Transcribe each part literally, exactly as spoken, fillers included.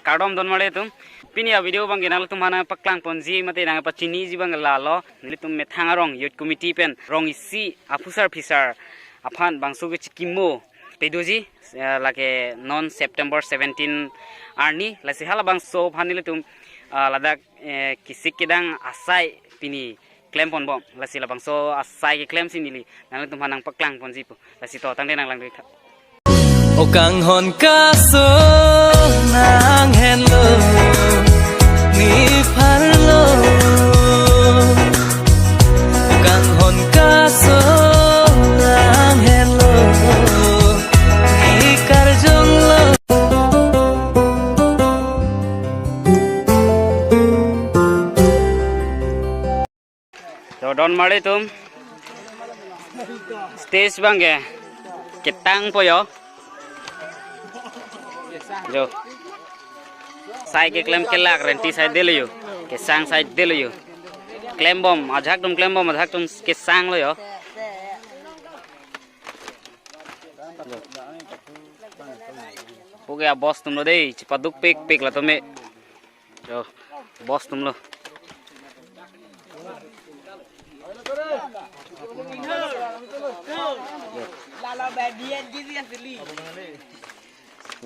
Kardom don marli atum. Pini a-video abang ke nanglitum aphan nangpaklang ponji mate nangpachiniji abang lalo. Nelitum Methang arong Youth Committee pen rong isi aphusar phisar aphan bangso kechikimo padoji, eh, lake non September seventeen arni. Lasi halabangso aphan nelitum, ah, ladak, eh, kesik kedang asai pini klem ponbom. Lasi labangso asai keklem si neli nanglitum aphan nangpaklang ponji pu. Lasi to tangte nanglang doi tha. O kanghon kaso nanghenlo, ne pharlo. O kanghon kaso nanghenlo, ne karjonglo. Jo don marli atum. Stage abang ke ketangpo jo. Jo. Sai keklem kelak renti saidelo jo. Kesang saidelo jo. Klembom, ajahak atum klembom, ajahak atum kesanglo jo. Jo. Puke a-boss atumlo dei, chepaduk pikpik latum me. Jo, boss atumlo.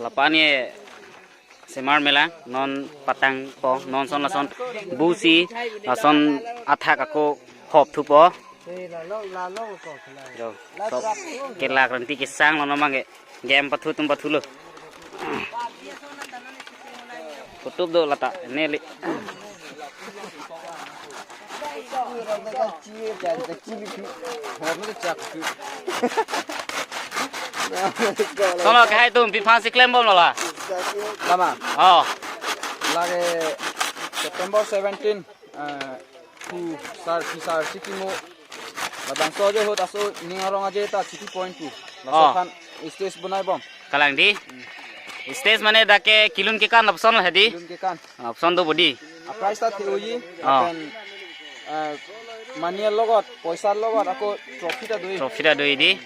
Lapu-an ke semar melang, non patangpo, non son lason busi, lason athak ako hop thupo. Jo, sob kelak renti kesanglo non abang ke. Game pathu atum pathulo. Kutup do lata neli. Sono ke hai atum pi aphan si klembomlo la. Lama. Oh. Lake September seventeen. Eh, aphusar phisar chikimo. Labangso ajo ahut aso ning arong aje ta chipi point pu. Laso Oh. aphan stage bonaibom. Kalang dei. Stage mane dak ke kelun kekan lapuson hedi. Kelun kekan. Lapuson do bodi. A-prize ta the-oji. Oh. Lapen, eh, money alogot, poisa alogot, ako trophy ta do-i. Trophy ta do-i dei.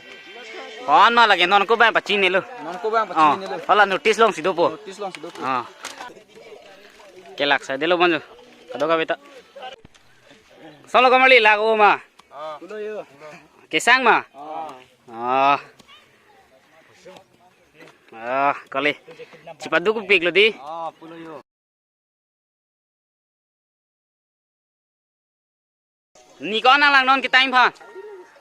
Ko-an ma lake non ko abang pachinilo. Non ko abang Oh. pachinilo. Hala notice along si dopo. Notice along si dopo. Oh. Kelak saidelo bonjo. Kadokave ta. Sono ko marli lak-o ma? Ah. Kesang ma? Ah. Ah. Ah, kali. Chepaduk piklo dei. Ah, pulo jo. Ne ko-an nanglang non ketang aphan?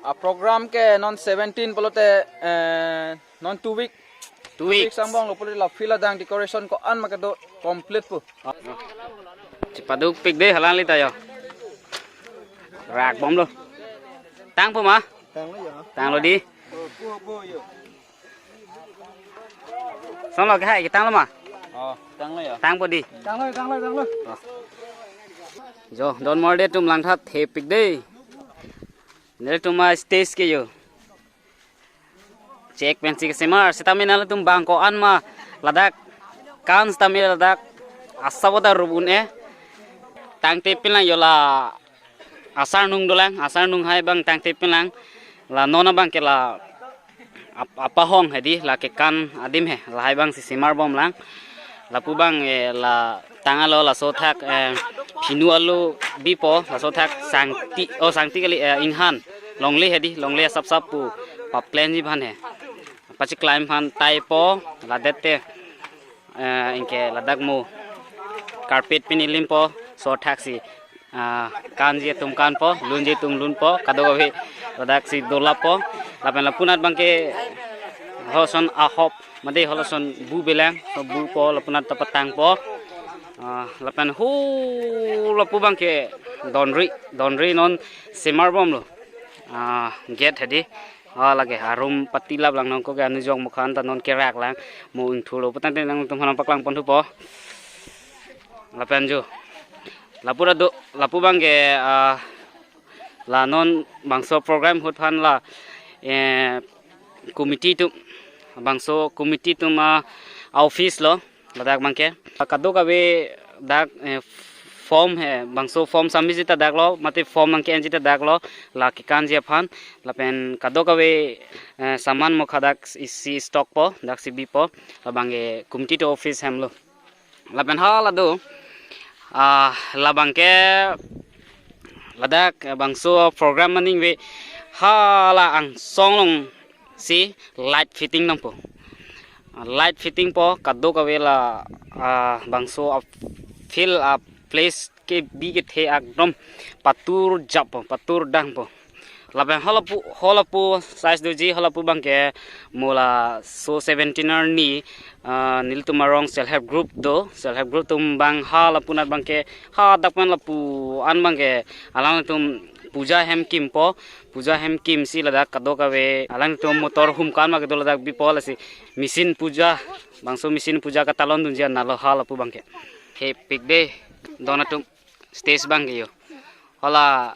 A-program ke non seventeen pulote, eh, non two week. Two Two weeks. weeks angbong lo pulote la field adang decoration ko-an ma kedo complete pu. Chepaduk pik dei halali ta jo. Rakbomlo. Tangpo ma? Tanglo jo. Tanglo dei. Sono ke hai ketanglo ma? Oh, tanglo jo. Tangpo dei. Tanglo, tanglo, tanglo. Oh. Jo, don marli atum langtha thepik dei. Nelitum a-stage ke jo. Chek pensi kesemar, setame nanglitum bang ko-an ma ladak kan setame ladak asap ta rup un-e. Tangte pinlang jo la asarnung dolang, asarnung hai abang tangte pinlang. La non abang ke la ap-, apahong hedi, la kekan adim he, lahai abang si semarbomlang. Lapu abang, eh, la tanglo laso athak, eh, phinu alo bipo, laso athak sangti, oh, sangti kali, eh, inghan. Longle hedi, longle asapsap pu papklenji aphan he. Pacheklang aphan taipo, ladet te, eh, anke ladak mo carpet pini limpo, so athak si ah, kanji atum kanpo, lunji atum lunpo, kadokave ladak si dolappo. Lapen lapunat abang ke halason ahop, mate halason bu belang, so bupo, lapunat ta patangpo. Ah, lapen hu lapu abang ke donri, donri non semarbomlo. Ah, gate hedi. Ah, lake arum patilaplang non ko ke anujok mukhan ta non keraklang mo ingthulo. Putangte nangtum aphan nangpaklang ponthupo. Lapen jo. Lapu ra do, lapu abang ke, ah, la non bangso program ahut aphan la, eh, committee atum, bangso committee atum, ah, office lo, ladak abang ke. Kadokave dak, eh, form he, bangso form submit ji ta dak lo, mate form nangke-en ji ta dak lo, la kekanji aphan, lapen kadokave, eh, saman mokha dak isi stock po, dak si bipo, labang ke committee atum office hem lo. Lapen hala do, ah, labangke ladak bangso program aning ave, hala angsong alongsi light fitting dampo. Ah, light fitting po, kadokave la, ah, bangso a-field a-place kebi kethe ekdom patur jappo, patur dangpo. Lapen halapu, halapu size doji, halapu abangke mo laso seventeen arni, ah, nelitum arong self help group do, self help group atum abang halapu anat abangke, hadak pen lapu an abangke alangtum puja hem kimpo, puja hem kimsi ladak kadokave alangtum motor hum ko-an ma kedo ladak bipo, lasi machine puja, bangso machine puja katalon dunji anlo halapu abangke. Hepik de, don atum, stage abangke jo. Hala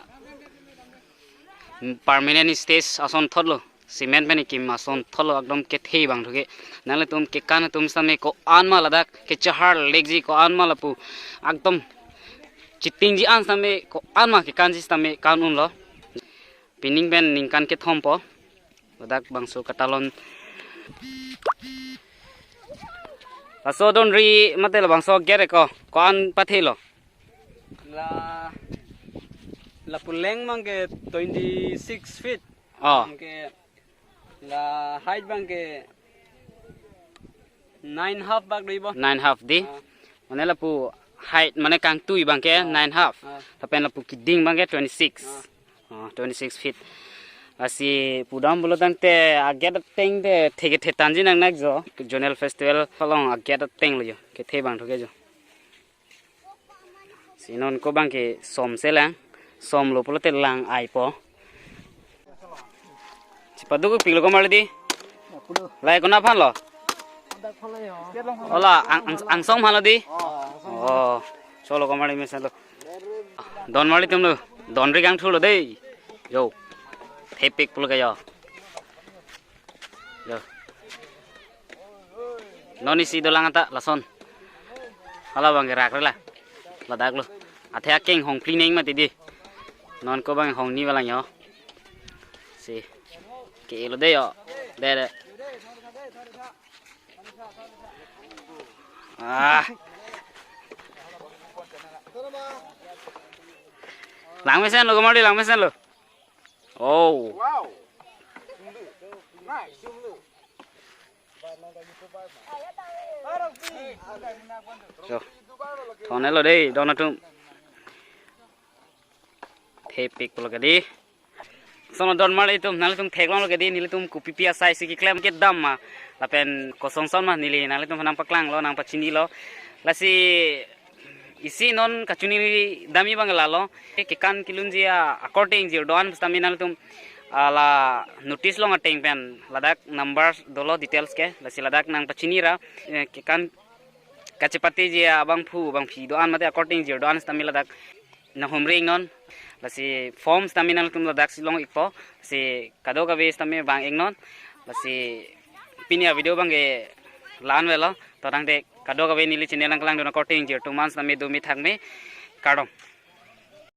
permanent stage asonthotlo, cement pen kim asonthotlo, ekdom kethe abang thuke. Nanglitum kekan atum sitame ko-an ma ladak kechahar lekji, ko-an ma lapu ekdom chitingji an sitame, ko-an ma kekanji sitame kan unlo. Pining pen ningkan kethom po ladak bangso katalon. Laso donri mate labangso gate ko, ko-an pathelo? La, lapu length abangke twenty-six feet. Oh. Abangke la height abangke nine half bak doibo. Nine half di. Ah. Mane lapu height, mane kangtui abangke, ah, nine half. Ah. Lapen lapu keding abangke twenty-six. Ah. Oh, twenty-six feet. Lasi pudam pulo tangte a-gate ateng te theke thetanji nangnak jo. Zonal festival along a-gate atenglo jo. Kethe abang thuke jo. Si non ko abangke som selang, somlo pulote lang-aipo. Si paduk piklo komarli di? Lahai konat aphanlo? Ola ang, ang, angsong aphanlo di? Oh, cholo komarli mesenlo. Don marli atumlo, donri kangthulo dei. Jo. Hepik pulo ke jo. Jo. Non isi dolang anta lason. Hala abangke rak rela. Ladaklo. Athe akeng hongphli neng mati di. Non ko abang hongni balang jo. Si. Ke-elo dei jo. Dei, dei. Ah. Lang mesenlo, komarli lang mesenlo. Oh. Wow. Nice. Jo. Thonelo dei, don atum. Hepik pulo ke di. Sono don marli atum, nanglitum theklonglo ke di, nelitum kopipi asai si keklem kedam ma. Lapen kosonson ma neli, nanglitum nangpaklanglo, nangpachinilo. Lasi isi non kachini damji abang lalo. Kekan kelunji a-according jirdo-an sitame nanglitum, ah, la notice along ateng pen ladak number dolo details ke. Lasi ladak nangpachinira, eh, kekan kachepatiji abangphu abangphi do-an mate according jirdo-an sitame ladak nanghumri iknon. Lasi form sitame nanglitum ladaksi long ikpo. Si kadokave sitame vang iknon. Lasi pini a-video abangke la-an avelo. To tangte kadokave neli channel nangkelangdun according jirtuman sitame do me thak me. Kardom.